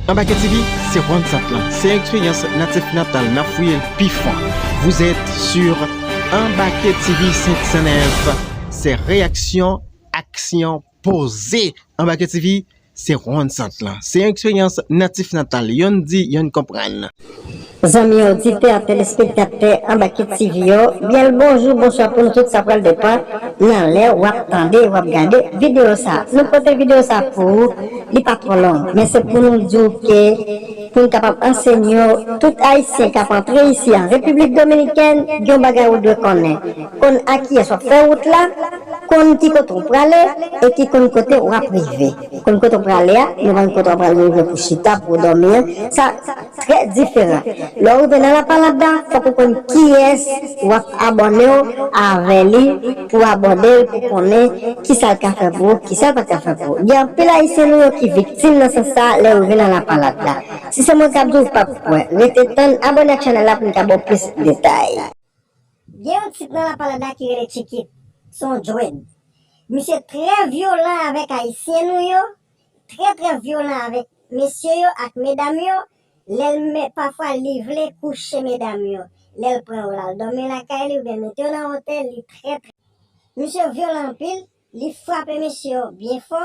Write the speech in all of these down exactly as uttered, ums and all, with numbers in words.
Anbake T V, se Ronn Sant lan. Se eksperyans natif natal, n ap fouye l pi fon. Vous êtes sur Anbake T V cinq cent neuf. C'est réaction, action posée. Anbake T V, se Ronn Sant lan. Se yon eksperyans natif natal. Yonn di, yonn konprann. Zanmi oditè, telespektatè Anbake T V yo, byen l bonjou, bonswa pou nou tout, sa pral depann nan lè w ap tande, w ap gade videyo sa. Nou pote videyo sa pou ou, li pa twò long, men se pou nou di w ke pou n kapab ansenye w, tout Ayisyen k ap antre isi an Repiblik Dominikèn, gen yon bagay ou dwe konnen. Konn a kiyès w ap fè wout la, konn ki kote w prale, e ki konn kote w ap rive. Konn kote w prale a, men pa konn kote w ap rive pou chita, pou w dòmi an. Sa trè diferan. Lè w rive nan Lapalad la, fòk ou konn kiyès w ap abòne w avè li, pou abòne l, pou konnen kisa l ka fè pou ou, kisa l pa ka fè pou ou. Gen anpil Ayisyen nou yo ki viktim nan sans sa lè yo rive nan Lapalad la. Si se mwen k ap di w, w p ap kwè. Rete tann, abòne ak chanèl la pou n ka ba w plis detay. Gen yon tip nan Lapalad la ki rele Chikit. Se yon dread. Misye trè vyolan avèk Ayisyen nou yo, trè, trè vyolan avèk mesye yo ak medam yo. Lè l, men, pafwa li vle kouche medam yo. Lè l pran yo l al dòmi lakay li oubyen mete yo nan otèl, li trè, trè. Misye vyolan anpil, li frape mesye yo byen fò,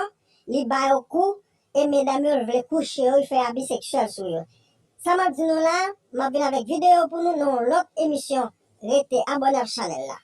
li ba yo kou, e medam yo l vle kouche yo, li fè abi seksyèl sou yo. Sa m ap di nou la, m ap vin avèk videyo pou nou nan yon lòt emisyon. Rete abòne ak chanèl la.